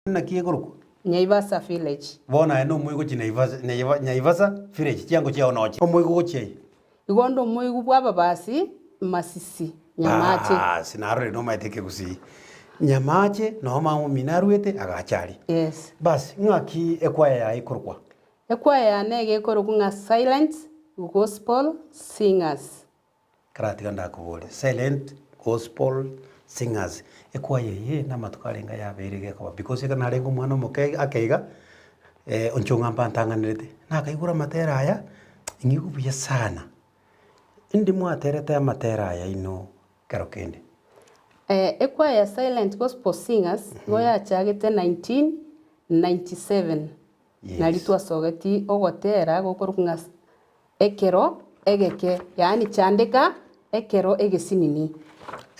Naki ekorokwa? Nyaivasa Village. Bono aye nomoigwa gochia Naivasa, Naiva, Nyaivasa Village, chiango chiao noche. Omoigwa gochia aye. Igo onde omoigwa bw'ababasi Masisi, Nyamache. Baasi, narorire nomaete ekegusii. Nyamache, noo mama omino arwete, agacha aria. Yes. Basi, ng'aki ekwaya yaye ekorokwa? Ekwaya yane iga ekorokwa ng'a Silent Gospel Singers. Karatiga ndakoborie, Silent Gospel Singers, ekwaya eye namatuko arenge yabeire gekoba because ekero narenge omwana omoke ake iga, onchong'a mbantang'anerete, nakaigure amatera aya, ng'igwe buya sana. Indi mwaterete amatera aya inwe kero kende? Ekwaya ya Silent Gospel Singers igo yachagete 1997, nari twasogeti ogotera gokorokwa ng'a Ekero egeke, yaani chandeka ekero egesinini.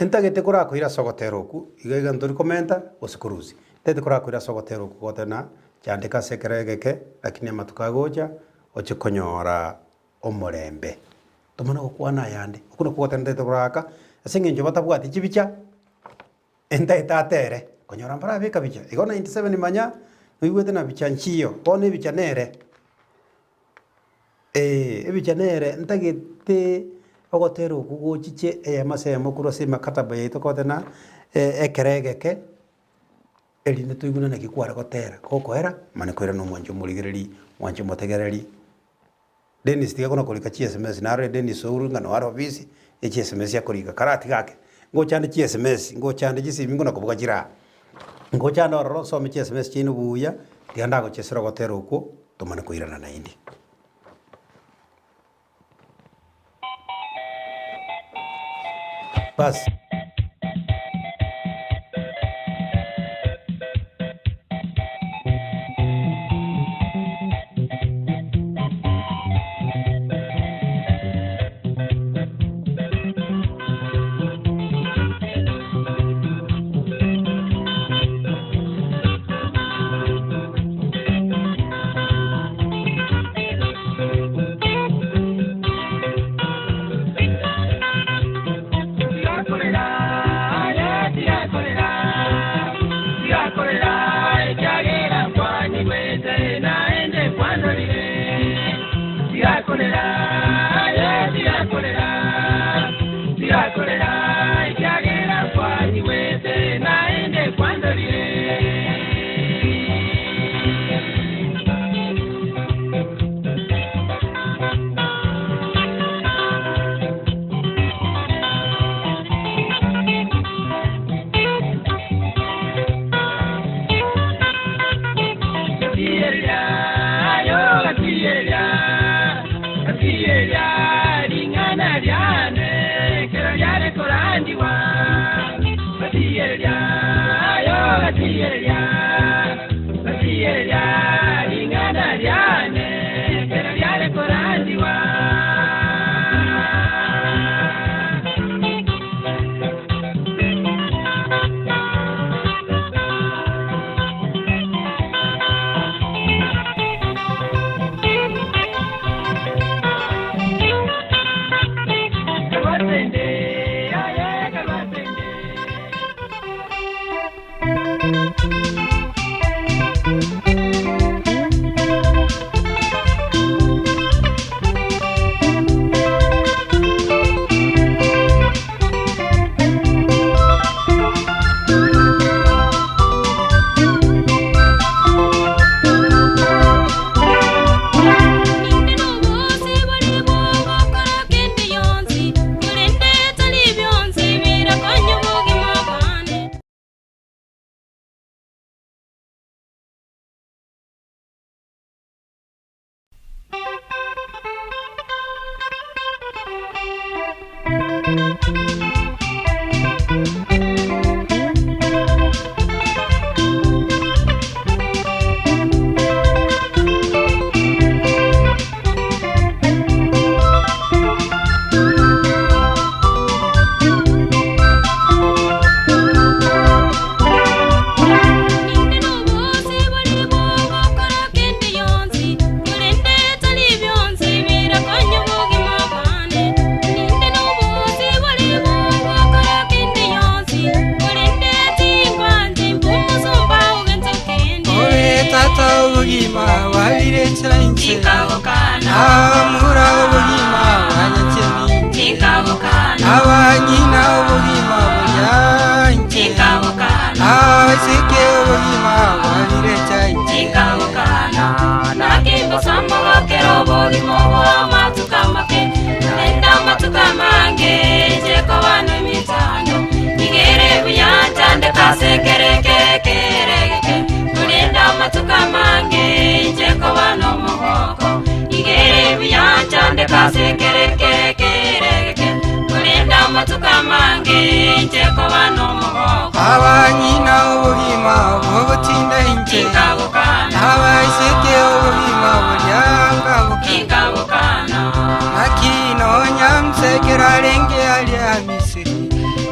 Ntagete korakoira ase ogotera okwo, iga iga ntori komenta gose korusia. Ntagete korakoira ase ogotera okwo goteba ng'a chandeka ase ekero egeke, lakini amatuko agocha oche konyora omorembe. Tomanye gokwana ayande, okwo nakwo ogoteba ntagete koraaka, ase eng'encho batabwati chibicha, entagete atere, konyora mbarabeka bicha. Igo 97 manya, noigwete na bicha nchiyo, bono ebicha nere. Ee, ebicha nere ntagete ogotera okwo gochiche eyemo ase eyemo korwa ase emakataba yaito kote na ekero egeke, erinde toigwe naki kware gotera, gokoera mani koirana omwancho omorigereri, omwancho omotegereri. Dennis tiga kona korika chiSMS, narore Dennis ourwe ng'a noare ofisi, echiSMS akorika, karatiga ake, ngochande chiSMS, ngochande chisimi nkona kobuga chire aa. Ngochande ororo nsome chiSMS chiaino buya, tiga ndagochesera ogotera okwo, tomane koirana naende. Bas. bwabirecha inche. Abamura obogima bwanyache ninche. Abang'ina obogima boria inche. Abaiseke obogima bwabirecha inche. Abang'ina obogima bogotinda inche. Abaiseke obogima boria nkaboka. Naki nonya nsekero arenge aria Misiri,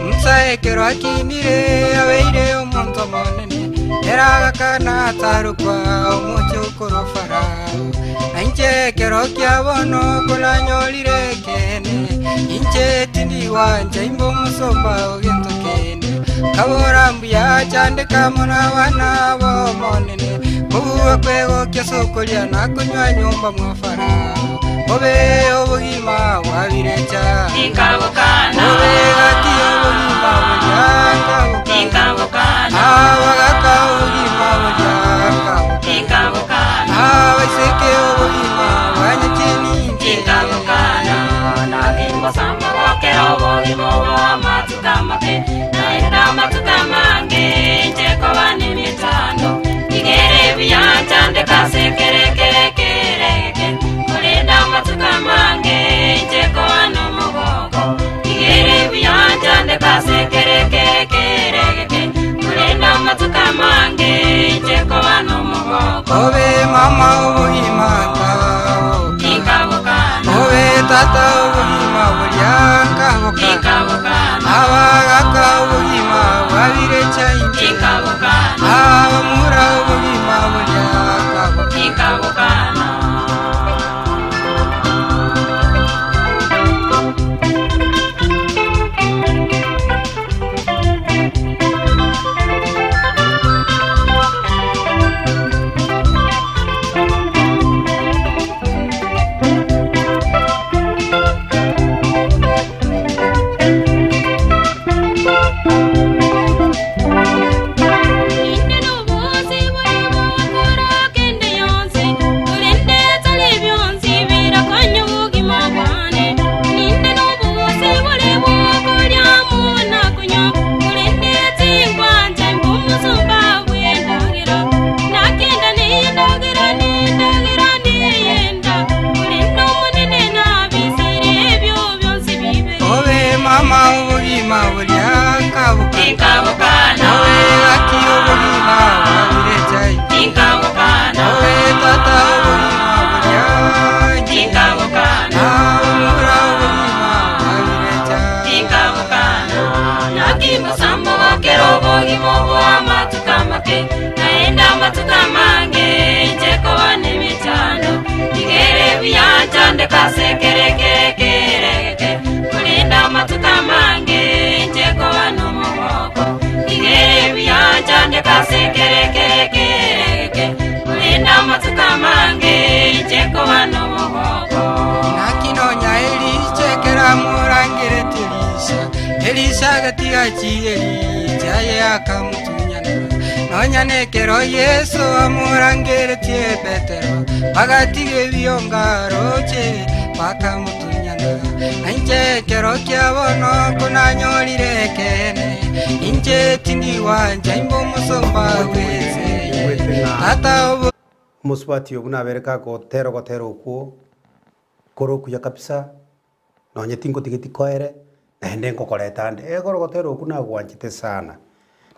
Musa ekero akinire abeire omonto omonene, ere agakana atarokwa omochie okorwa Farao. Na inche ekero kia bono konanyorire ekeene, inche tindi gwancha imbe omosomba o gento kende. Nkabora mbuya chandeka mono abana b'Omonene, kobua kwegokia ase okoria na konywa nyomba mwa Farao. Bobe obogima bwa birecha, bobe gati y'obogima boria nkaboka, abagaka obogima boria nkaboka, abaiseke obogima bwa nyachininche. Obe mama obogima nkaboka, obe tata obogima boria nkaboka, abagaka obogima bwabirecha inche, abamura obogima boria nkaboka. Obe mama obogima boria nkaboka, obe gati obogima bwabirecha inche, obe tata obogima boria inche, abamura obogima bwabirecha. Naki nonya Elisha ekero amorangerete Elisha, Elisha agatiga chieri chiaye akamotunyana. Nonya nekero Yeso amorangeretie Petero, bagatiga ebionga aroche bakamotunyana. Na inche ekero kia bono konanyorire ekeene, inche tindi gwancha imbe omosomba bw'ense eye. Tata obo. Omosubati oyo buna abere kagotera ogotera okwo kore okuya kabisa, nonye tingotigeti koere, naende ngokoreta nde. Ekero ogotera okwo nagwanchete sana,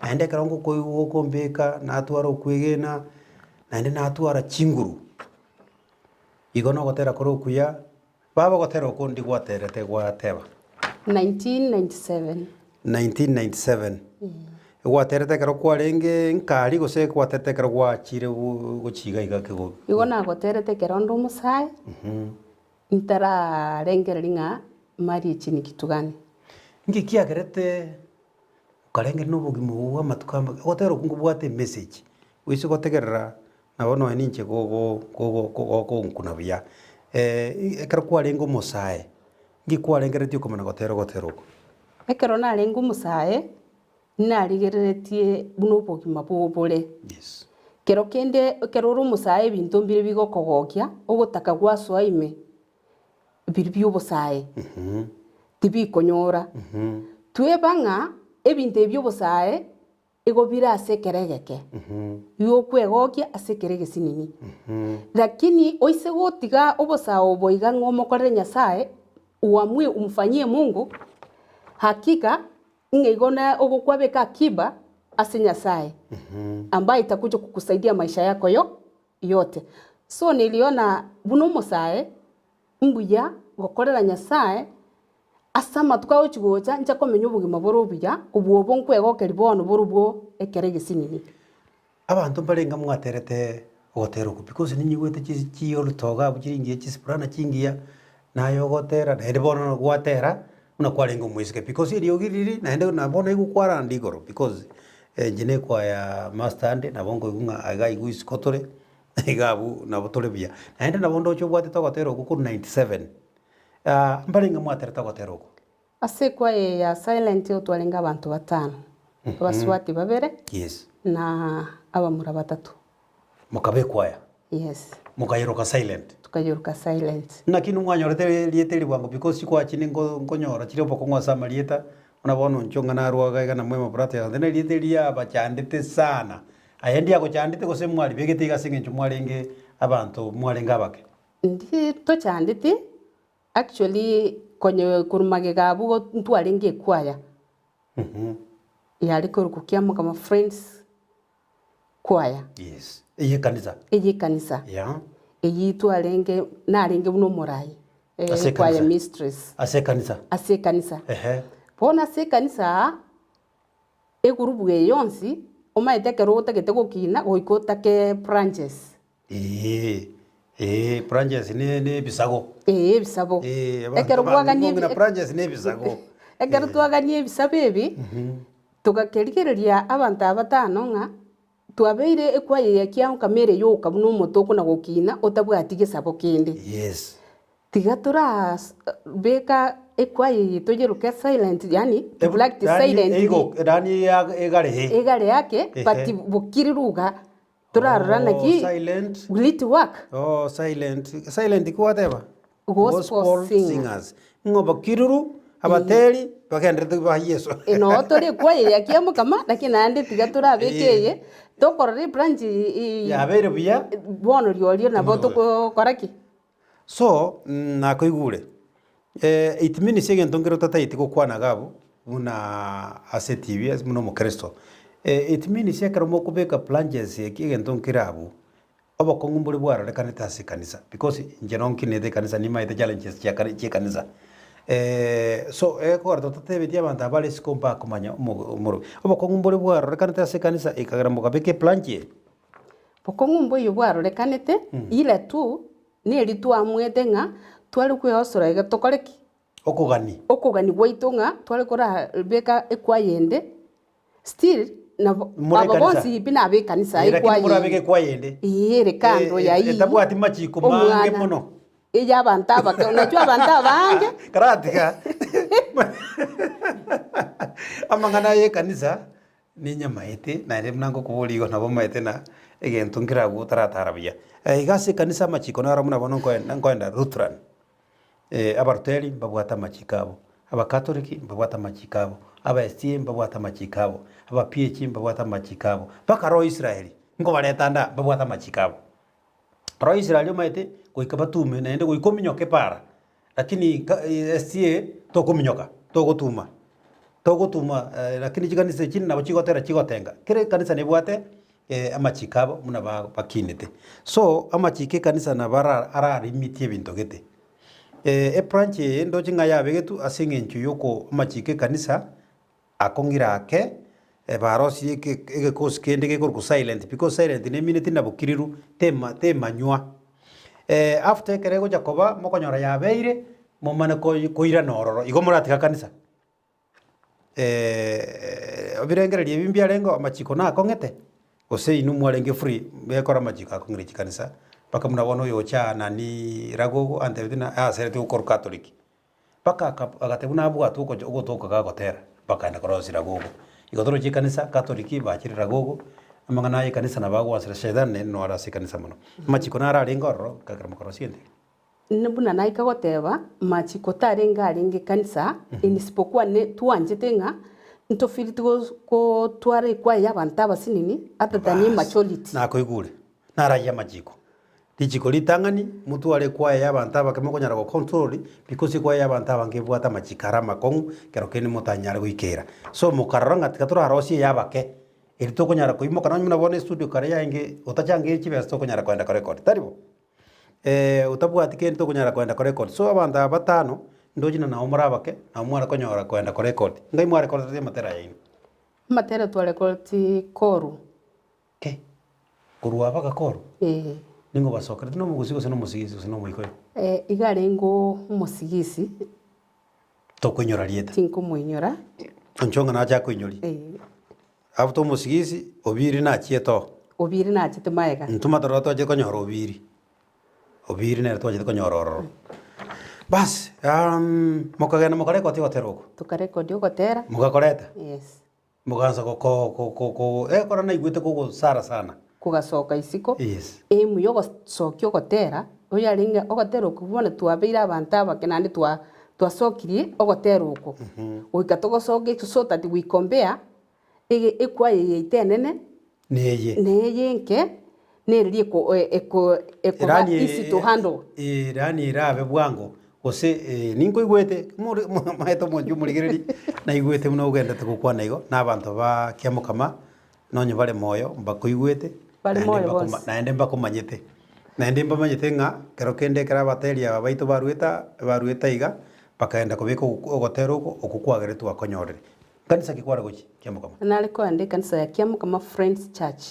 naende ekero ngokoigwa gokombeka natwara okwegena, naende natwara chinguru. Igo na ogotera kore okuya, baba ogotera okwo ndi gwaterete gwateba. 1997. 1997, gwaterete ekero kwarenge nkari gose gwaterete ekero gwachire gochia iga iga kegobi? Igo nagoterete ekero nde omosae, ntararengereria ng'a marriage ni kitu gani. Nki kiagerete okarengereria na obogima obo bwa amatuko amaya, ogotera okwo nkobwate emessage, oise gotegerera. Nabo nonya ninche gogo gogo gogonkuna buya. Ekero kwarenge omosae, nki kwarengereretie okomana gotera ogotera oko? Ekero narenge omosae, narigereretie buna obogima bore. Yes. Kero kende ekero ore omosae ebinto mbire bigokogokia, ogotaka gwasoa ime, biria bia obosae, tibikonyora. Tweba ng'a ebinto ebi bia obosae, igo bire ase ekero egeke, igo okwegokia ase ekero egesinini. Lakini oise gotiga obosae obo iga ng'a omokorere Nyasaye, uamue umfanyie Mungu, hakika ng'a igo na ogokwabeka akiba ase Nyasaye, ambaye itakuja kukusaidia maisha yako yo yote. So niliona buna omosae, mbuya gokorera Nyasaye ase amatuko agochi gocha nche komenya obogima bore obuya, kobua obo nkwegokeria bono borobwo ekero egesinini. Abanto mbarenge mwaterete ogotera okwo because ninyigwete chi chiolutogo abwo chiringiya chisiprana chingiya, naye ogotera naende bono gwatera buna kwarenge omoiseke because eriogi riri naende na bono igo kwaranda igoro because inche na ekwaya master ande nabo nkoigwa ng'a iga igo isiko tore, iga abwo nabo tore buya. Naende nabo ndoche obwatete ogotera okwo korwa ninety seven, mbarenge mwaterete ogotera okwo? Ase ekwaya eye ya Silent igo twarenge abanto batano, abasubati babere Yes. na abamura batato. Mokaba ekwaya? Yes. Mokayeroka Silent? Tukayeroka Silent. Naki inwe mwanyorete erieta eri bwango because chikwaya chinde nko nkonyora chire obokong'u ase amarieta, buna bono inche ong'a narwaga iga na Mwema Brate Asante na erieta eri riabachandete sana. Aye ndiagochandete gose mwaribegete iga ase eng'encho mwarenge abanto mwarenge abake? Ndi tochandeti, Actually konye korwa magega abwo igo ntwarenge ekwaya, yare korokwa Kiamokama Friends Choir. Yes, eye ekanisa. Eye ekanisa. Yeah. Eyio twarenge narenge buna omorai, Ase choir ekanisa. mistress. Ase ekanisa. Ase ekanisa. Ehe. Bono ase ekanisa aa, egurubu eye yonsi, omanyete ekero otagete gokina goika otake branches. Eeh, eeh, branches ne ne ebisago. Ee, ebisago. Ee, abanto Ekero abange kwagania ng'ina ebi- branches ne ebisago. Ekero twagania ebisago ebi, togakerigereria abanto aba batano ng'a twabeire ekwaya eye ya kiamkama ere yoka buna omote okona gokina otabwati gesabo kende. Yes. Tiga tora beka ekwaya eye toyeroke silent yaani to practice Yaani silently. eigo yaani egare. Egare yake, Ehe. but bokiri ruga. Torarora naki Oh, silent. will it work? Oh, silent. Silent ki gwateba? Gospel singer. singers. Ng'o bakiruru, abateri, bagenderete ba Yeso. Noo tore ekwaya ya kiamokama, lakini naende tiga torabeke eye, tokorora ebranch Yabeire buya. Bono riorio nabo togokora ki? So, nakoigure, it means egento nkere otataeti gokwana iga abwo, buna ase etibi ase buna omokristo, it means ekero mokobeka plunges eki egento nkere abwo, obokong'u mbore bwarorekanete ase ekanisa because inche nonkinete ekanisa nimaete challenges chia kare chia ekanisa. So egekogera totatebetie abanto aba bare isiko mbakomanya omo omoro obokong'u mbore bwarorekanete ase ekanisa ekagera mokabeka eplunge eye. Bokong'u mboiyo bwarorekanete, ira tu neri twamwete ng'a tware kweosora iga tokore ki? Okogani. Okogani gwaito ng'a tware korabeka ekwaya ende, still nabo More aba ekanisa. bonsi pi nabe ekanisa Eh, lakini ekwaya morabeke eye. ekwaya ende. Eeh ere kando Eh, ya eh, ii, etabwati machiko mange omwana, mono. eye abanto abake, unajua abanto abange. Karatiga amang'ana ya ekanisa Ninyamaete, naende buna ngokoboria igo nabo omaete na egento nkeragwo otaratara buya. Iga ase ekanisa amachiko naro buna bono nkoenda nkoenda Lutheran, Abaruteri mbabwate amachiko abo, Abakatoliki mbabwate amachiko abo, Aba SDA mbabwate amachiko abo, Aba PAG mbabwate amachiko abo, mpaka roho Israeli nkobareta ande aa mbabwate amachiko abo. Roho Israeli omanyete goika batume naende goika ominyoke para. Lakini ka SDA tokominyoka, togotuma, togotuma lakini chikanisa echi nabo chigotera chigotenga. Kera ekanisa nebwate amachiko abo buna ba bakinete. So, amachiko ekanisa nabo ara ararimitie ebinto gete. Ebranch eye ndoche ng'a yabegetwe ase eng'encho yoko amachiko ekanisa akong'ire ake, barosirie eke egekosi kende gekorokwa silent because silent nemineti nabokiriru tema temanywa. After ekero egocha koba mokonyora yabeire, momane koi koirana ororo, igo moratiga kanisa. Ebirengererio ebi mbiarengeo amachiko nakong'ete. Gose inwe mwarenge free, bekora amachiko akong'ira chikanisa, mpaka buna bono oyocha aa nani Ragogo antebetie ng'a asereti gokorwa Catholic. Mpaka aka agateba buna abwate ogocha ogotoka gagotera, bakaenda korosia Ragogo. Igo toroche ekanisa Catholic bachire Ragogo, amang'ana aya ekanisa nabo agoansera shetani nere noro ase ekanisa mono. Amachiko naro arenge ororo, ekero mokorosia egento ekio. Inwe buna naika goteba, machiko tarenge arenge ekanisa, inisipokuwa ne twanchete ng'a ntofiriti gotwara ekwaya y'abanto abasinini other than Bas, immaturity. nakoigure, narayie amachiko. Richiko ritang'ani, motware ekwaya y'abanto abake mokonyara go control, because ekwaya y'abanto abange ebwate amachiko are amakong'u, ekero kende motanyare goikera. So mokarora ng'a tiga torarosie ey'abake, eri tokonyara koimoka nonye buna bono estudio kare yaenge otachangeiri chibesa tokonyara koenda korekodi, tari bo? Otabwati kende tokonyara koenda korekodi. So abanto aba batano, ndoche na nabo more abake, nabo mware konyora koenda korekodi. Ngai mwarekoretie amatera yaino? Amatera twarekoreti koru. Ke, korwa aba gakoru? Ee. Ning'o basokerete, nomogusi gose nomosigisi gose nomoikoyo? Iga arenge omosigisi. Tokoinyora rieta. Tinkomoinyora. Inche ng'a nache akoinyoria. Ee. After omosigisi, Obiri nachiete oo. Obiri nachete magega. Intwe matororo twachete konyora Obiri. Obiri nere twachete konyora ororo. Bas, mokagenda mokarekodi ogotera oko. Tokarekodi ogotera. Mogakoreta? Yes. Mogaansa goko go go go ekero naigwete kogosara sana. Kogasoka isiko, Yes. Aim ya ogosokia ogotera, oyo arenge ogotera okwo bono twabeire abanto abake naende twa twasokirie ogotera okwo. Goika togosokia so that we compare ege ekwaya eye yaito enene, Neye. neye enke, neriria eko eko ekoba Erani easy to handle. Erani erabe bwango Gose, Ee, ninkoigwete, more maete omonche omorigereria, naigwete buna ogendete gokwana igo, na abanto ba kiamokama, nonye bare moyo, mbakoigwete, Bare naende moyo mbakoma bonsi. naende mbakomanyete. Naende mbamanyete ng'a kero kende ekero abateri aba baito baruete aa baruete aiga, bakaenda kobeka ogo ogotera oko, okwo kwagerete twakonyorire. Nkanisa ki kware gochia Kiamokama? Nare kogenda ekanisa ya Kiamokama Friends Church.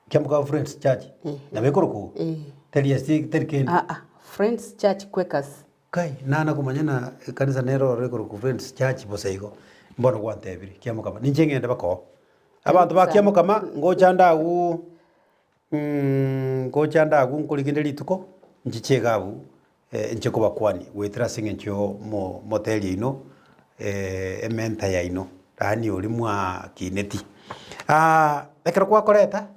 Kiamokama Friends Church, nabo ekorokwa igo? Teri ase teri kende? Aa, Friends Church Quakers. Kai, nana komanya na ekanisa nere ororo ekorokwa Friends Church bosa igo, mbono gwantebirie, Kiamokama. Ninche ng'ende bakoo. Abanto ba Kiamokama, ngocha nde agwo ngocha nde agwo nkorigende rituko, nchiche iga abwo, inche kobakwania, goetera ase eng'encho ya omo omoteri oino, ementa yaino, yaani oria mwakineti. Ekero gwakoreta,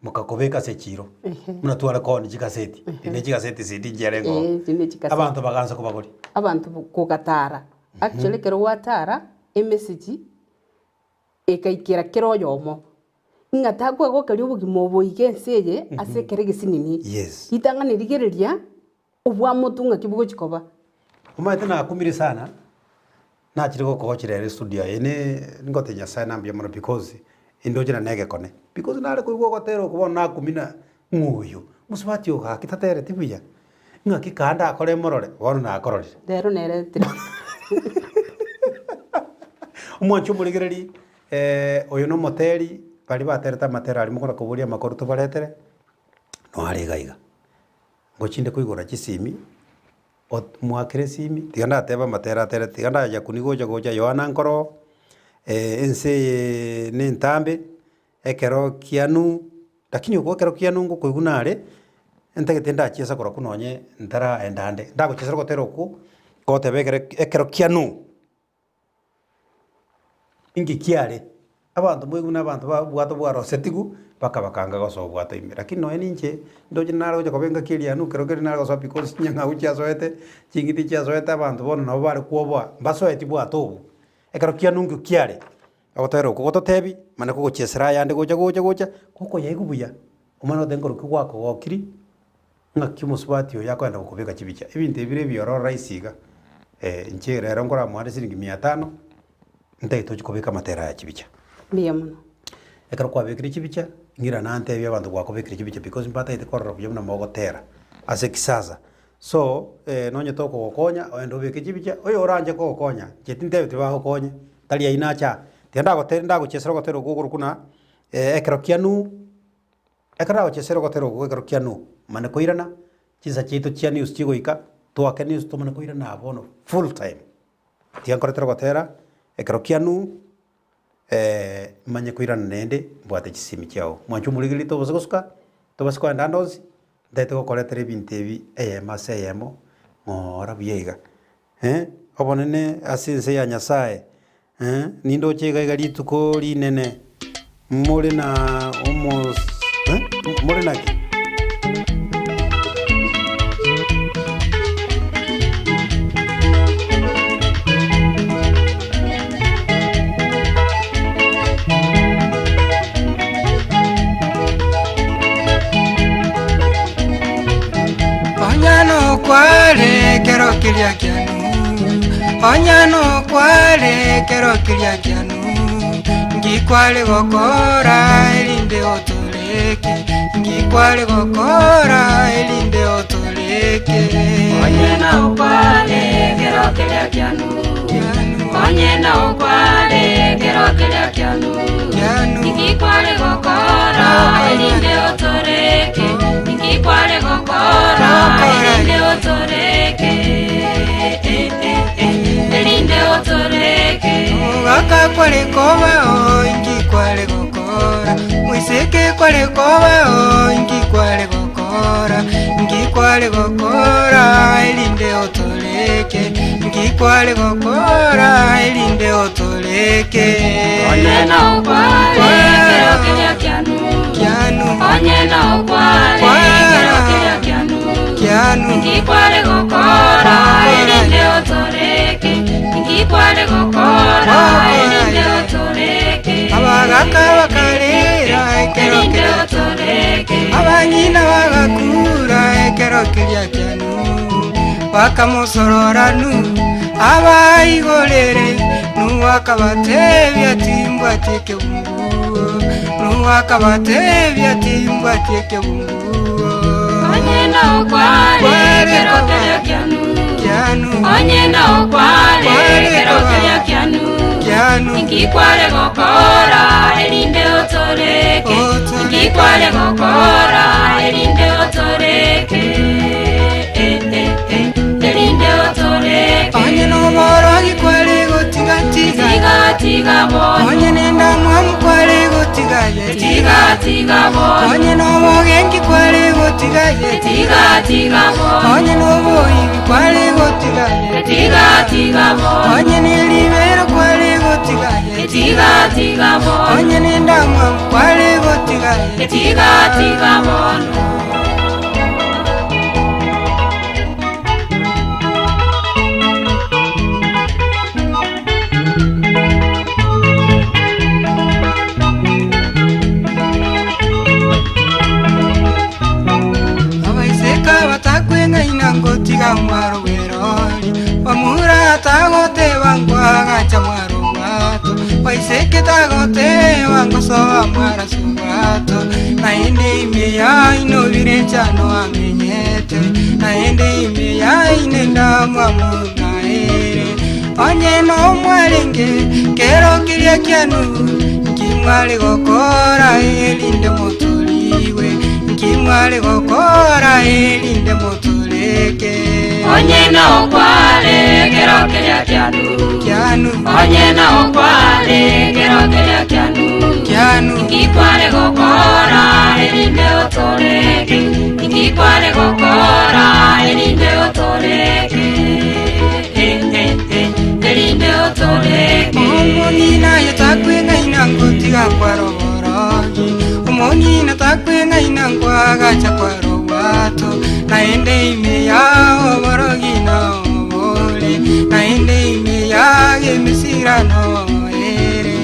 mokakobeka ase echiro, buna tware koonia chigaseti, rinde chigaseti sidi nchiarenge oo, Eh, chinde chigaseti. abanto bagaansa kobagoria. Abanto kogatara, actually ekero gwatara, emessage Ekaikera kera oyomo, ng'a takwegokeria obogima obo iga ense eye ase ekero egesinini. Yes. Ritang'ani rigereria obwamotu ng'aki bogochi koba. Omanyete nakumire sana, nachire gokogochera ere estudio aye ne ngote Nyasaye na mbuya mono because indoche na negekone. Because nare koigwa ogotera oko bono nakumia na ng'o oyo, mosubati oyo gaki tatereti buya, ng'aki kaa ndakore morore, bono nakororire. Rero neretire. Omwancha omorigereri, oyo nomoteri, baria baterete amatero aria mokona koboria amakoro tobaretere, noare iga iga. Ngochinde koigora chisimi, ot mwakere esimi, tiga ndatebe amatero aterete, tiga ndacha kuni gocha gocha Yohana nkoro, ense eye na entambe, ekero kianu, lakini okwo ekero kianu ngokoigwa nare, ntagete ndachiesa korokwo nonye ntaraenda ande, ndagochiesera ogotera okwo, goteba ekere ekero kianu. Inki kiare? Abanto moigwe buna abanto ba obwato bwarosetigwe, bakabakanga gosoa obwato ime. Lakini nonya ninche, ndoche nare gocha koba engaki eria anu ekero kere nare gosoa because chinyang'au chiasoete, ching'iti chiasoete abanto bono nabo bare kwoboa, mbasoeti bwato obwo. Ekero kianu nkio kiare, ogotera okwo gototebi, mani kogochiesera ayande gocha gocha gocha, gokoyaigwa buya, omanye goteba nkorokio gwakogokiri, Ng'aki omosubati oyo akoenda gokobeka chibicha? Ebinto ebi bire ebiororo rahisi iga. Inche rero nkoramoare siringi mia tano, ntagete ochie kobeka amatera aya chibicha. Mbuya mono. Ekero kwabekire chibicha, ng'ira nantebie abanto gwakobekire chibicha because mbatagete korora buya buna mogotera ase kisasa. So, nonye tokogokonya, ogende obeke chibicha, oyo oranche kogokonya, inche tintebeti bagokonye, tari ayio nacha aa. Tiga ndagotebi ndagochesera ogotera okwo okorokwa buna ekero kia Nuhu. Ekero nagochesera ogotera okwo ekero kia Nuhu, mane koirana, chinsa chiaito chia news chigoika, toake news tomane koirana aa bono full time. Tiga nkoretere ogotera ekero kia Nuhu, Manye koirana naende mbwate chisemi chiao. Mwanche omorigereria tobasa gosuka, tobasa kogenda ande onsi, ntaete gokoretera ebinto ebi eyemo ase eyemo ng'ora buya iga. Obonene ase ense ya Nyasaye, nindoche iga iga rituko rinene, more na omos more na ki? Onya nokware ekero keria kianu, onya nokware ekero keria kianu, ngikware gokora erinde otoreke, ngikware gokora erinde otoreke. Onye nokware ekero keria kianu, onye nokware ekero keria kianu, Kianu. Inki kware gokora erinde otoreke, inki kware gokora erinde otoreke, erinde otoreke. Omogaka kware kobao inki kware gokora, moiseke kware kobao inki kware gokora, inki kware gokora erinde otoreke, inki kware gokora erinde otoreke. Onye nokware ekero keria kianu, Kianu. onye nokware ekero keria kianu, Kianu. Inki kware gokora erinde otoreke, inki kware gokora erinde otoreke, Abagaka bakarera ekero erinde keria otoreke. Abang'ina bagakura ekero keria kianu, bakamosorora nu abaigorere, nu akabatebia timbwati ekebunguo, nu akabatebia timbwati ekebunguo. Onye nokware ekero keria kianu, Kianu, onye nokware ekero keria kianu, kianu, inki kware gokora erinde otoreke, inki kware gokora erinde otoreke, erinde otoreke. onye noborogi kware gotigatiga, Tiga tiga bono, onye nendamwamu kware gotigaye, tiga tiga bono, onye nobogenki kware gotigaye, tiga tiga bono, onye noboibi kware gotigaye, tiga tiga bono, onye neribero kware gotigaye, tiga tiga bono, onye nendamwamu kware gotigaye. tiga tiga bono. Abaiseka batakweng'aina ngotiga mwaro bwerori, bamura tagoteba ngwagacha mwaro bwato, baiseke tagoteba ngosoa mwaraso bwato, naende ime yaino birechano amenyete, naende ime yaine ndamwamu naere, onye nomwarenge kero keria kianu, nkimware gokora erinde motoriwe, nkimware gokora erinde motoreke. Onye nokware ekero keria kianu, Kianu, onye nokware ekero keria kianu, kianu, inki kware gokora erinde otoreke, inki kware gokora erinde otoreke, erinde otoreke. Omong'ina aye takweng'aina ngotiga kwaroborogi, omong'ina takweng'aina nkwagacha kwarobwato, naende ime yao oborogi naobore, naende ime yao emisira noere.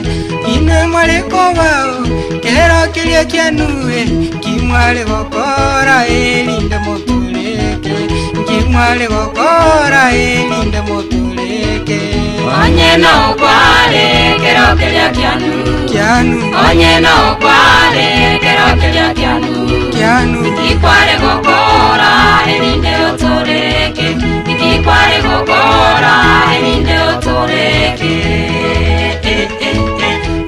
Inwe mware kobao kero keria kianue, kimware gokora erinde motoreke, kimware gokora erinde motoreke. Onye nokware ekero keria kianu, Kianu, onye nokware ekero keria kianu, kianu, inki kware gokora erinde otoreke, inki kware gokora erinde otoreke,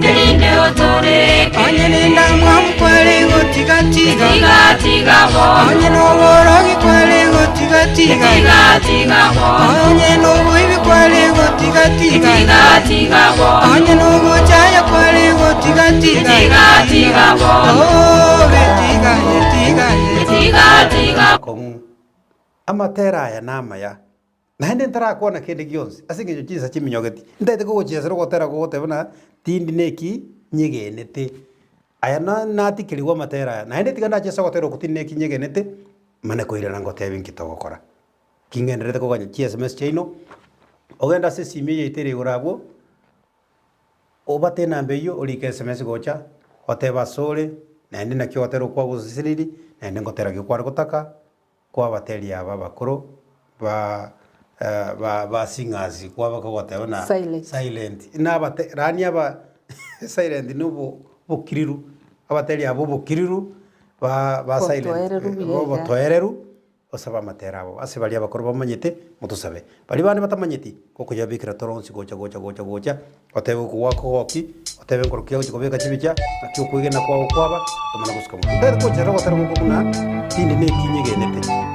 erinde otoreke. onye nendamwamu kware gotigatiga, Tiga tiga bono, onye noborogi kware gotigatiga, tiga tiga bono, onye noboibi kware gotigatiga Tiga tiga bono Onye nogochaya kware gotigatiga Tiga tiga bono Oh, betiga etiga Tiga tiga Akong'u. Amatera aya namaya, naende ntarakwana kende gionsi ase eng'encho chinsa chiminyogeti. Ntaete kogochiesera ogotera gogoteba buna tindi neki nyegenete. Aya na natikerigwe amatera aya, naende tiga ndache ase ogotera oko tindi neki nyegenete, mane koirana ngotebi nki togokora. Ki ng'endererete koganya chi sms chiaino, ogende ase esimi eye yaito ere igoro abwo, Obate enamba eyio, orike sms gocha, otebe asore, naende naki ogotera okwo kwagosesenirie, naende ngotera ki kware gotaka, kwabateria aba abakoro ba ba ba singers kwaba kogoteba na Silent. silent. Nabate yaani aba silent na obo obokiriru, abateria aba obokiriru ba ba silent Obotoereru buya iga. obotoereru. Osabe amatera abo ase baria abakoro bamanyete, motosabe. Baria bande batamanyeti, gokoyabekera tore onsi gocha gocha gocha gocha, otebe okogwaka ogoki, otebe nkoro ki ogochia kobeka chibicha, naki okwegena kwao kwaba, omana gosuka mono. Ntari gochera ogotera goko buna tindi neki nyegenete.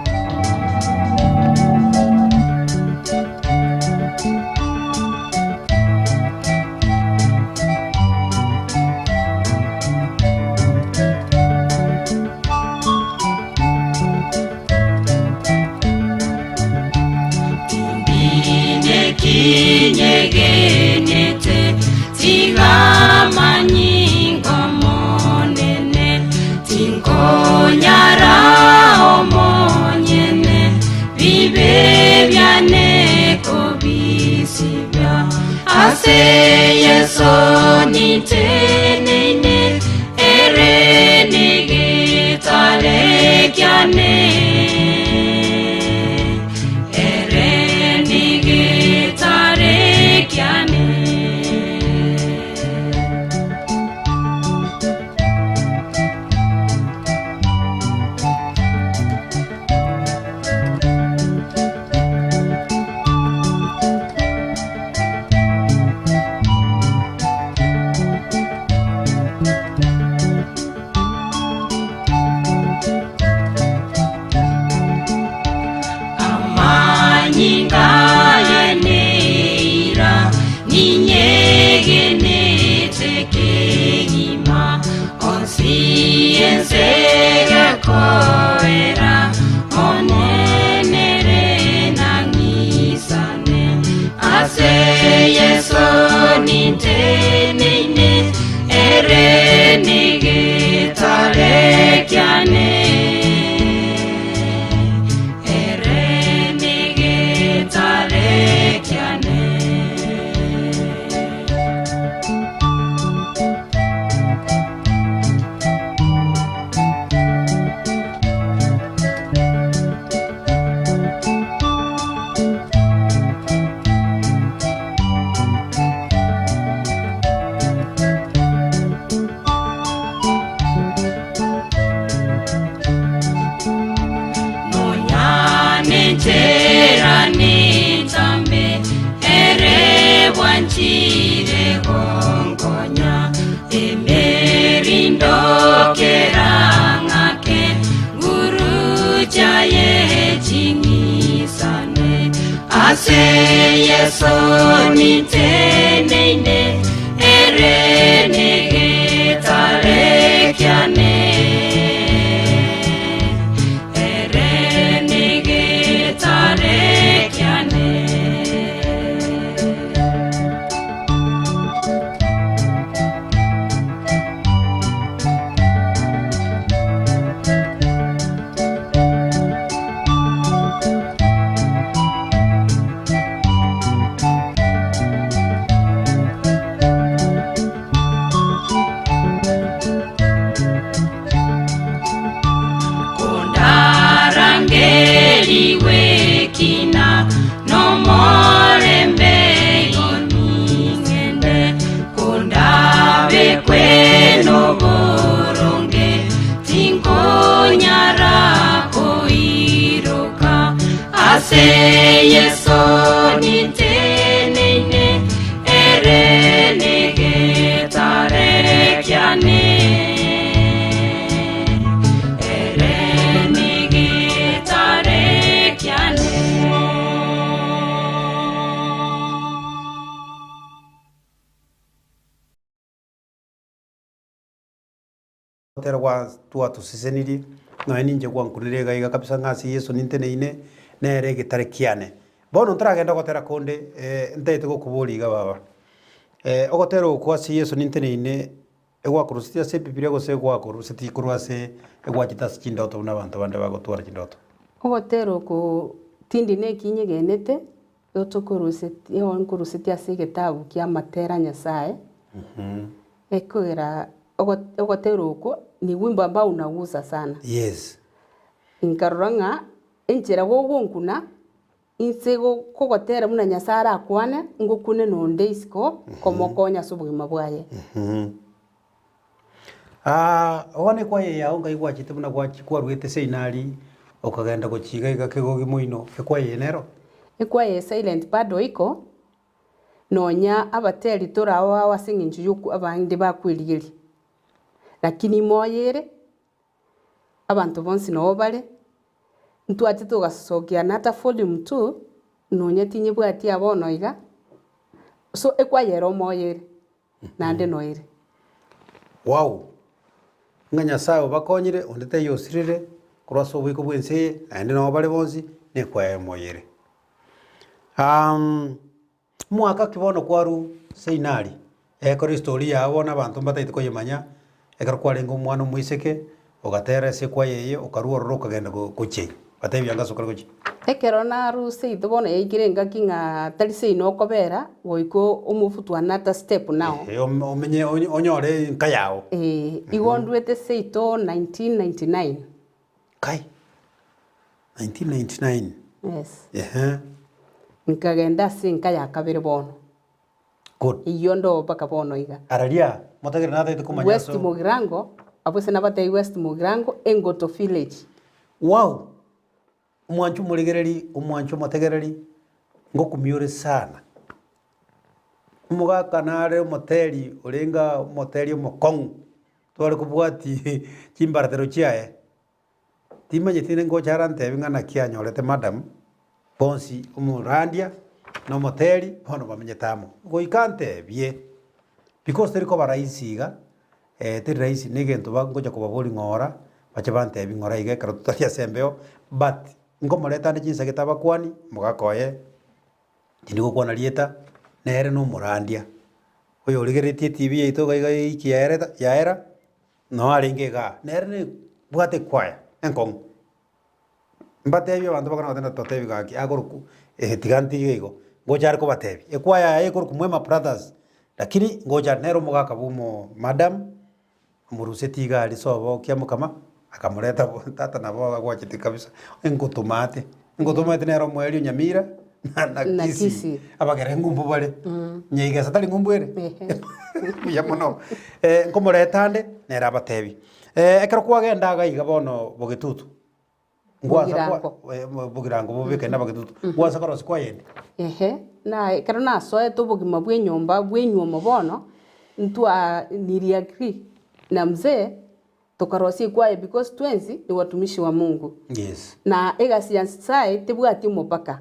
Tinyegenete tiga manyinga monene tinkonyara omonyene bibe biane kobisibia ase Yeso ninteneine ere negetare kiane ere negetare kiane. Amanyinga yeneira ninyegenete kegima onsi ensegakoera onenere nang'isane ase Yeso ninteneine ere negetare kiane ere negetare kiane. Nonyanenchera nintambe ere bwanchire gonkonya emerindokera ng'ake ngurucha ye ching'isane ase Yeso ninteneine ere negetare kiane ere negetare kiane. Kondarangeriwe kina nomorembe oning'ende kondabekwe noboronge tinkonyara koiroka ase Yeso ninteneine ere negetare kiane ere negetare kiane. Ogotera gwa twatosesenirie, nonya ninche gwankunire iga iga kabisa ng'a ase Yeso ninteneine, nere egetare kiane. Bono ntaragenda ogotera konde, ntaete gokoboria iga baba, ogotera okwo ase Yeso ninteneine, egwakorusetie ase ebibiria gose egwakorusetie korwa ase egwachete ase chindoto buna abanto bande bagotwara chindoto? Ogotera oko tindi na eki nyegenete, gotokorusetie nkorusetie ase egetabu kia amatera a Nyasaye, ekogera ogotera okwo ni wimbo ambao unagusa sana. Yes. Nkarora ng'a enchera gogonkuna, inse kogotera buna Nyasaye arakwane, ngokune nonde isiko komokonya ase obogima bwaye. Bono ekwaya yao ngai gwachete buna gwachi kwaruete seinari okagenda gochia iga iga kegogi moino, ekwaya eye nero? Ekwaya eye silent bado iko, Nonya abateri torao ao ase engencho y'okwo abande bakwerigeria, lakini imoyo ere, abanto bonsi noo bare, ntwachete togasokiana ata volume two, nonya tinyebwati aa bono iga, so ekwaya ere omoyo ere, naende noyo ere. Wow! Ng'a Nyasae obakonyire, onde taiyo osirire korwa ase oboiko bw'ense eye, naende noo bare bonsi, nekwaya emoyo ere. Omwaka ki bono kwarwa seinari, ekero estory yao bono abanto mbataete koyemanya, ekero kwarenge omwana omoiseke, ogatera ase ekwaya eye, okarwa ororo okagenda gochia ime, batebi anga ase okare gochia. Ekero narwa seito bono yaikire engaki ng'a tari seino okobera, goika omofutwa another step now. Ehe, omenye onyore enka yao. Eeh, igo ndwete seito 1999. Kai! 1999? Yes. Ehe. Nkagenda ase enka ya kabere bono. Good. Eyio ndo mpaka bono iga. Araria, motagere natagete komanya West ase. Mugirango, abwo ase nabatebie West Mugirango, Engoto village. Wow! Omwancho omorigereri, omwancho omotegereri, ngokumia ore sana. Omogaka nare omoteri orenge omoteri omokong'u, tware kobwatia chimbaratero chiaye. Timanyeti ningocha arantebi ng'a naki anyorete madam, bonsi omorandia na omoteri bono bamenyete amo. Goika antebie, because teri koba rahisi iga, teri rahisi na egento ba ngocha kobaboria ng'ora, bache bantebi ng'ora iga ekero totari ase embeo, but nkomoreta ande chinsa gete abakwani, omogaka oye, tindi gokwana rieta, nere na omorandia, oyorigeretie etibi yaito iga iga eiki yaereta yaera. Noo arenge igaa, nere nebwate ekwaya enkong'u. Mbatebie abanto bakona goteba totebi gaki akorokwa eh tiga ntige igo, ngocha are kobatebia. Ekwaya yaye ekorokwa Mwema Brothers, lakini ngocha nere omogaka bwa omo madam, omorusetie iga aria sobo kiamokama, akamoreta bo tata nabo agwachete kabisa, engotoma ate, engotoma ate nere omoerio Nyamira na Na Kisii, Kisii. abagere ng'umbu bare, Nyaigesa tari ng'umbu ere? Ehe. Mbuya mono. Nkomoreta ande, nere abatebi. Ekero kwagenda iga iga bono bogetutu, ngwansa kwa Bogirango. bogirango bobekane na bogetutu, ngwansa korosia kwayende? Ehe, na ekero nasoete obogima bwa enyomba bwa enywomo bono, ntwa nili agree na mzee, tokarosia ekwaya because twensi ni watumishi wa Mungu. Yes. Na egasi ya Nyasaye tebwati omopaka,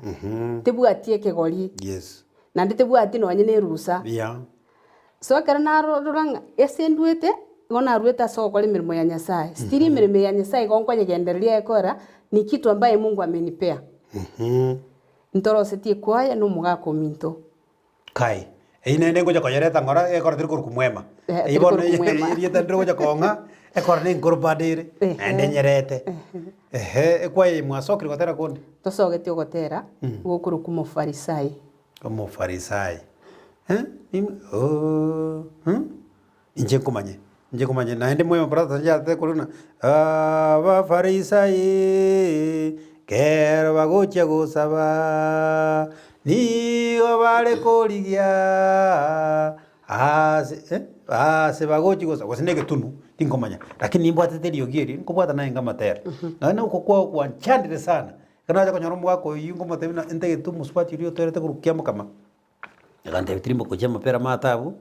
tebwati ekegori, Yes. naende tebwati nonye na erusa. Yeah. So ekero narora ng'a ase ndwete, igo naruete ase ogokora emeremo ya Nyasaye. Still emeremo eye ya Nyasaye igo nkonyegendereria gekogera ni kitu ambaye Mungu amenipea. Ntorosetie ekwaya na omogaka ominto. Kai, eyio naende ngocha koyereta ng'ora ekero teri korokwa mwema. Eh, Eyio teri bono korokwa mwema. erieta ndire gocha kong'a, ekero na enkoro bado ere, Ehe. naende nyerete. Ehe, ekwaya eye mwasokire gotera konde? Tosogetie ogotera, gokorokwa Omofarisai. Omofarisai. Eh, im- ooh, inche nkomanye, inche nkomanye naende mwema brother yatete korwa ng'a Abafarisai kero bagochia gosaba, nigo bare korigia aase eh, aase bagochia gosaba, gose na egetunu, tinkomanya, lakini nimbwatete eriogi erio, nkobwata naye nkamatera. Naende oko kwao gwanchandire sana, ekero nacha konyora omogaka oyio nkomotebia buna ntagete omosubati oria otoerete korwa kiamokama. Agantebia tirimboka gochia amapera amato abwo,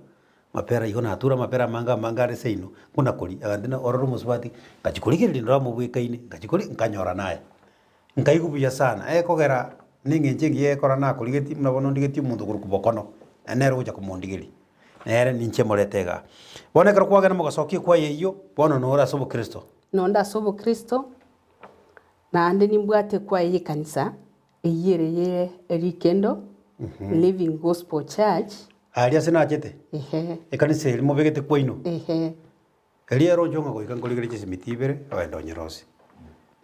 amapera igo nature amapera amange amange are seino, buna koria. Agantebia buna orore omosubati, ngachia korigereria ndore amobwekaine, ngachia koria nkanyora naye. Nkaigwa buya sana, ekogera na eng'encho engiya ekora nakorigetie buna bono ndigetie omonto okorokwa bokono, naende nere ogocha komondigeria. Nere ninche morete igaa. Bono ekero kwagenda mogasokia ekwaya eyio, bono nore ase obokristo. Nonde ase obokristo, naende nimbwate ekwaya y'ekanisa, eyio ere ye Erikendo Living Gospel Church. Aria ase nachete, Ehe. ekanisa eria mobegete kwaino. Ehe. Erio ere oche ng'a goika nkorigereria chisimiti ibere, ogende onyerosie.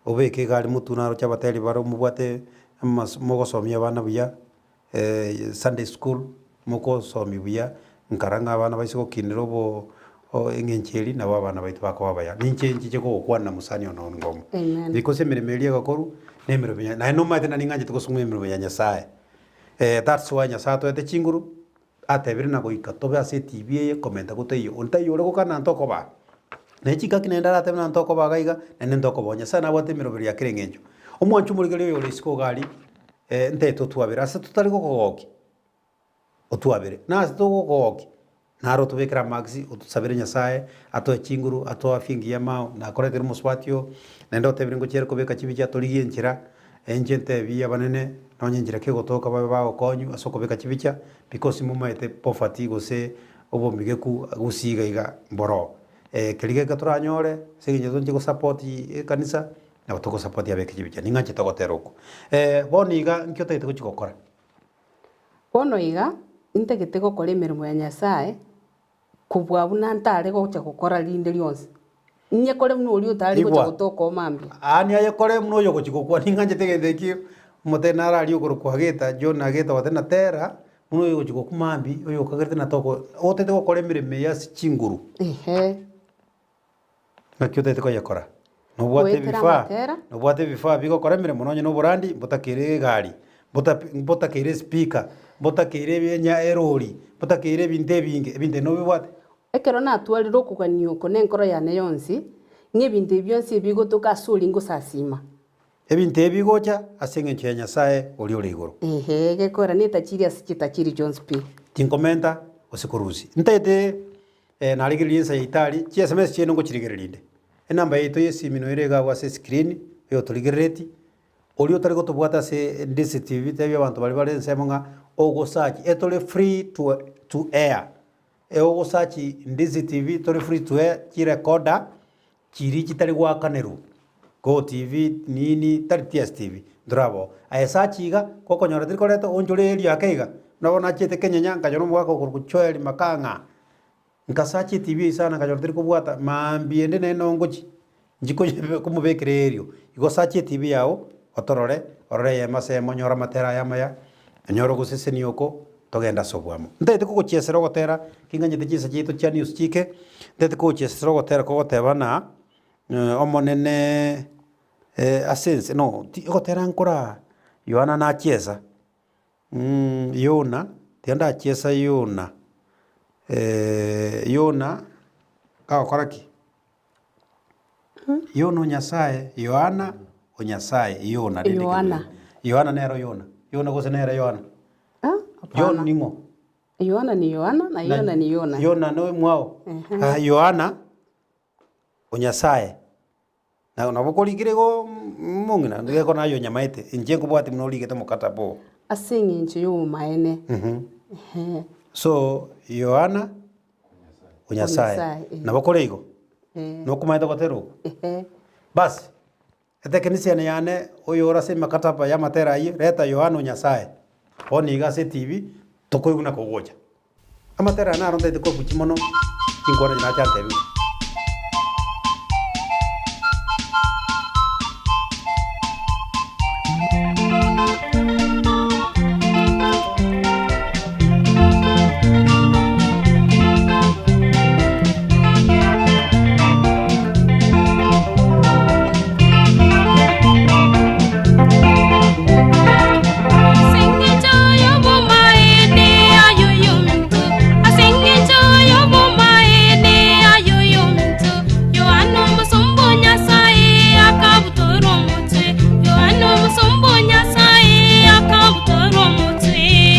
Obeke egari motwe naroche abateri bare mobwate amas mogosomia abana buya, Sunday school, mokosomia buya, nkara ng'a abana baise gokinera obo eng'encho eria, nabo abana baito bakoba abaya. Ninche nchiche kogokwana mosani one ongomo. Amen. Because emeremo eria egokorwa, na emeremo ya naende nomanyete nari ng'anchete gosoma emeremo ya Nyasaye. That's why Nyasaye atoete chinguru, Atebire na goika tobe ase etibi eye komenta gotaiyo. Onde taiyo ore gokana ntokobaa. Naye chingaki naende aratebe ng'a ntokobaa iga iga, naende ntokobaa. Nyasae nabwate emeroberi ya kera eng'encho. Omwancho omorigereria oyo ore isiko iga aria, ntaete otwabere ase totari gokogokia, otwabere. Na ase togokogokia, naro otobekere amaksi, otosabere Nyasae, atoe chinguru, atoe afya engiya mao, nakoretire omosubati oo, naende otebire ngochiere kobeka chibicha torigie enchera, Inche ntebie abanene, nonye enchera ki egotoka babe bagokonywa ase okobeka chibicha, because momaete poverty gose obomigeku gose iga iga mboroo. Keria geke toranyore ase eng'encho tonche gosupport ekanisa, nabo togosupport abeke chibicha. Ning'anchete ogotera okwo. Bono iga nki otagete gochia gokora? Bono iga, intagete gokora emeremo ya Nyasaye, Kobua buna ntare gocha gokora rinde rionsi, inyekore buna oria otare gocha Igwa. gotoka oo mambia. Aani ayekore buna oyogochia gokwa, ning'anchete egento ekio, omotebia naro aria okorokwa Ageta, John Ageta ogoteba ng'a tera buna oyogochia gokwa mambia, oyokagerete na toko otagete gokora emeremo eye ase chinguru. Ehe. Naki otagete koyekora? Nobwate Goetera ebifaa, amatera. nobwate ebifaa bigokora emeremo nonye na oborandi, mbotakeire egari, mbota mbotakeire espika, mbotakeire enya erori, mbotakeire ebinto ebinge, ebinto ebi nobibwate? Ekero natwarire okogania oko nenkoro yane yonsi, ng'a ebinto ebi bionsi ebigotoka ase oria ngosasima. Ebinto ebi bigocha ase engencho ya Nyasae oria ore igoro. Ehe, gekogera netachiri ase chitachiri chionsi pi. Tinkomenta gose korusia. Ntaete Narigereria ensa yaito aria, chi sms chiaino ngochirigereria inde. Enamba yaito y'esimi noyo ere iga abwo ase escreen, oyotorigereretie, oria otari gotobwata ase DCTV, tebia abanto baria bare ensemo ng'a ogosearch etore free to to air, ogosearch DCTV tore free to air chirecorder chiria chitari goakanerwa, GoTv nini tari DSTV ntoraba oo. Aye search iga, gokonyora teri koreta oonchore erio ake iga, buna bono nachiete kenyenya nkanyora omogaka okorokwa Joel Makang'a, nkasearch etv eywo sana nkanyora teri kobwata, maambia ende naende noo ngochia, nchi koye komobekera erio. Igo search etv yago, otorore, orore eyemo ase eyemo onyore amatera aya amaya, onyore ogosesenia oko, togende ase oboamo. Ntagete kogochiesera ogotera, kinganyete chinsa chiaito chia news chike, ntagete kogochiesera ogotera kogoteba ng'a Omonene ase ense no ti ogotera nkora Yohana nachiesa, Yona, tiga ndachiesa Yona, Yona kagokora ki? Yona o Nyasaye, Yohana o Nyasaye, Yona rende Yohana. Yohana nero Yona, Yona gose nere Yohana? Ah, John hapana. ning'o? Yohana ni Yohana na Yona ni Yona. Yona no mwao. Ehe. Ah, Yohana o Nyasaye. Na nabo korikire igo mong'ina, nigo naye onyamaete, inche nkobwati buna origete mokatabu oo. Ase eng'encho y'obomaene. Ehe. So, Yohana o Nyasaye. Nyasaye, eh. Nabo kore igo? Eh. Nokomaete gotera okwo? Ehe. Basi, etekinisiani yane oyore ase emakataba y'amatera ayio, reta Yohana o Nyasaye, bono iga ase etibi, tokoigwa na kogocha. Amatera aya naro ntaete kobuchia mono, chinkwana echi nacha ntebiwe. Ase engencho y'obomaene aye oyominto, ase engencho y'obomaene aye oyominto, Yohana omosomba o Nyasae akabutorwa omotwe, Yohana omosomba o Nyasae akabutorwa omotwe.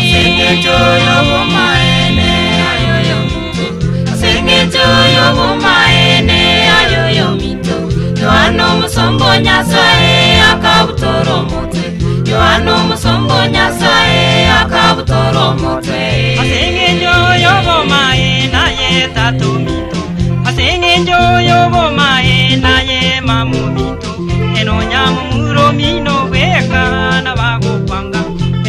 Ase engencho y'obomaene aye oyominto, ase engencho y'obomaene aye oyominto, Yohana omosomba o Nyasae akabutora omotwe, Yohana omosomba o Nyasae akabutora omotwe. Ase engencho y'obomaene. y'obomaene aye tata ominto, ase engencho y'obomaene aye mama ominto, enonya momura omino bweka nabagokwanga,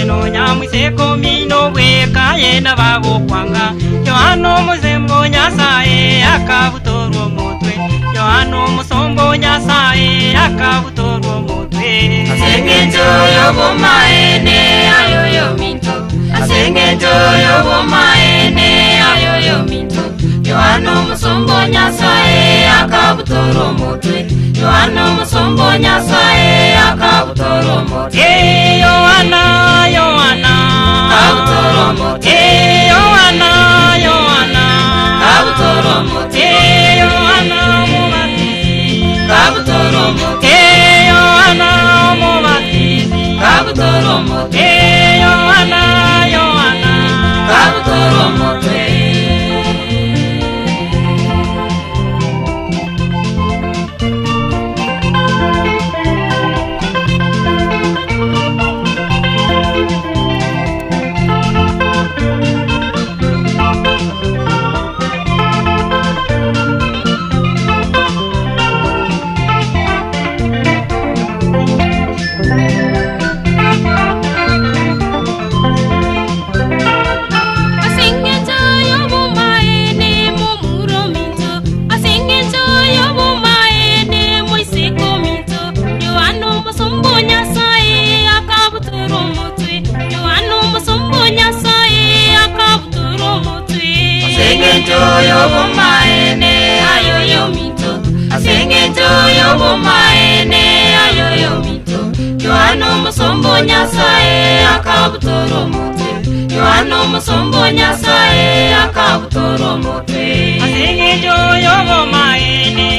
enonya moiseke omino bweka aye nabagokwanga. Yohana omosomba o Nyasae akabutorwa omotwe, Yohana omosomba o Nyasae akabutorwa omotwe. Ase engencho y'obomaene aye oyominto, ase engencho y'obomaene aye oyominto, Yohana omosomba o Nyasae akabutora omotwe, Yohana omosomba o Nyasae akabutora omotwe. Eh, Yohana, Yohana, Kabutora omotwe. Eh, Yohana, Yohana, Kabutora omotwe. Eh, Yohana Omobatizi. Kabutora omotwe. Eh, Yohana Omobatizi. Kabutora omotwe. Eh, Yohana, Yohana, Kabutora omotwe. Ase engencho y'obomaene momura ominto, ase engencho y'obomaene moiseke ominto, Yohana omosomba o Nyasae akabutora omotwe, Yohana omosomba o Nyasae akabutora omotwe. Ase engencho y'obomaene aye oyominto, ase engencho y'obomaene aye oyominto, Yohana omosomba o Nyasae akabutora omotwe, Yohana omosomba o Nyasae akabutora omotwe. Ase engencho y'obomaene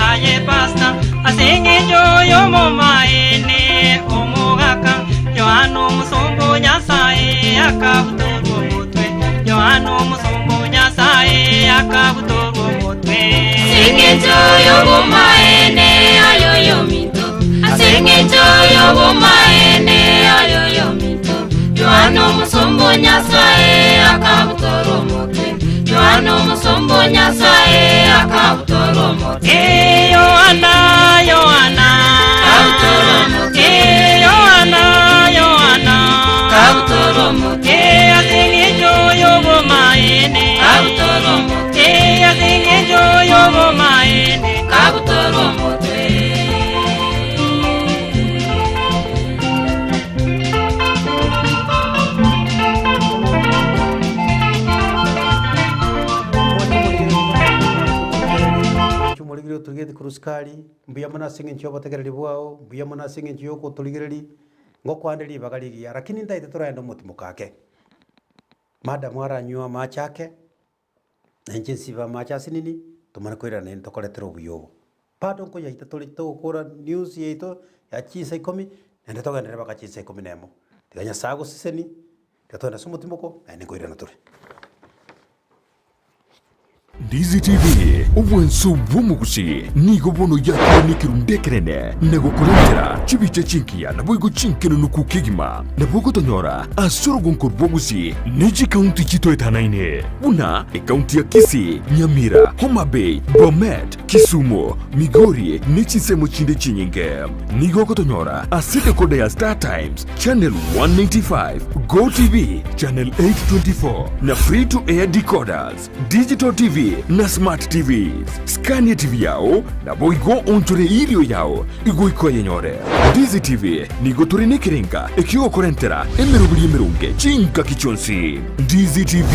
aye pasta, ase engencho y'obomaene omogaka, Yohana omosomba o Nyasae akabutorwa omotwe, Yohana omosomba o Nyasae akabutorwa omotwe. Ase engencho y'obomaene aye oyominto, ase engencho y'obomaene aye oyominto, Yohana omosomba o Nyasae akabutora omotwe, Yohana omosomba o Nyasae akabutora omotwe. Eh, Yohana, Yohana, Kabutora omotwe. Eh, Yohana, Yohana, Kabutora omotwe. Eh, ase engencho y'obomaene. Kabutora omotwe. Eh, ase engencho y'obomaene. Kabutora omotwe. Chumorigiri oturigete korwa sukari, mbuya mono ase eng'encho ya obotegereri bwao, mbuya mono ase eng'encho ya ogotorigereria, ngokwande ribaga rigiya, lakini ntaete toraende omotimoka ake. Madam aranywe amache ake, na inche nsibe amache asinini, tomanye koirana naende tokoretera obuya obo. Bado nkoyaita tore togokora news yaito ya chinsa ikomi, naende togenderere mpaka chinsa ikomi na emo. Tiga Nyasaye agosesenie, tiga togende ase omotimoko, naende nkoirana tore. Ndizi TV, obwanso bw'omogusi, nigo bono yakire nekerundu ekenene na gokorentera chibicha chingiya naboigo chinkenenuku kegima. Nabo ogotonyora ase orogonko rw'obogusi ne chikaunti chitoetanaine buna ekaunti ya Kisii, Nyamira, Homa Bay, Bomet, Kisumu, Migori ne chinsemo chinde chinyinge. Nigo ogotonyora ase decoder ya Star Times, Channel 195, Go TV, Channel 824 na Free to Air decoders, Digital TV na Smart TVs. Scania TV yao naboigo onchore irio yao igoika oyenyore. Ndizi TV nigo tore nekerenga ekiogokorentera emeroberi emeronge chingaki chionsi. Ndizi TV.